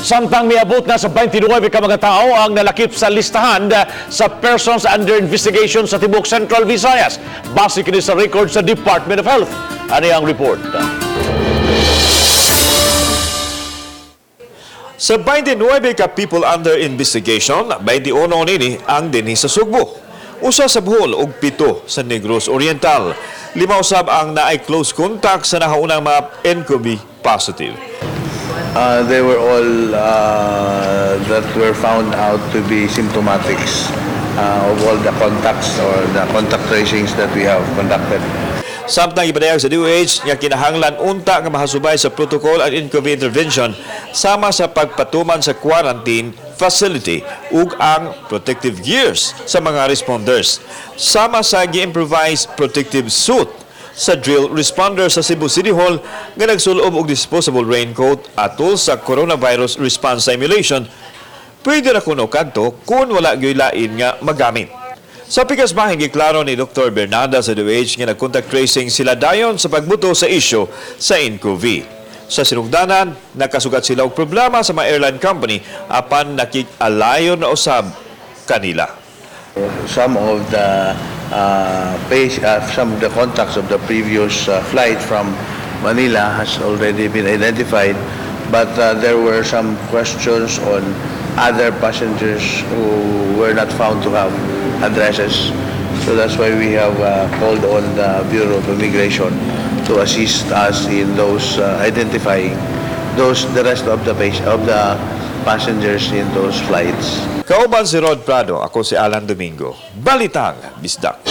Samtang miabot na sa 29 ka mga tao ang nalakip sa listahan sa persons under investigation sa tibok Central Visayas. Base kini sa record sa Department of Health. Ano ang report? Sa 29 ka people under investigation, 21 nini ang dinhi sa Sugbo. Usa sa Bohol ug 7 sa Negros Oriental. 5 usab ang naay close contact sa nahaunang mga nCoV positive. They were all that were found out to be symptomatics of all the contacts or the contact tracings that we have conducted. Samtang ipadayag sa DOH nga kinahanglan unta nga mahasubay sa protocol ang nCoV intervention sama sa pagpatuman sa quarantine facility ug ang protective gears sa mga responders. Sama sa gi-improvise protective suit sa drill responder sa Cebu City Hall nga nagsulob og disposable raincoat atol sa coronavirus response simulation, pwede ra kuno kadto kung wala gyoy lain nga magamit. Sa pikas bahin, giklaro ni Dr. Bernarda sa DOH nga nag-contact tracing sila dayon sa pagbuto sa isyu sa nCoV. Sa sinugdanan, nakasugat sila og problema sa mga airline company apan nakig-alayon na usab kanila. Some of the contacts of the previous flight from Manila has already been identified, but there were some questions on other passengers who were not found to have addresses. So that's why we have called on the Bureau of Immigration to assist us in those identifying those the rest of the passengers in those flights. Kauban si Rod Prado, ako si Alan Domingo. Balitang Bisdak.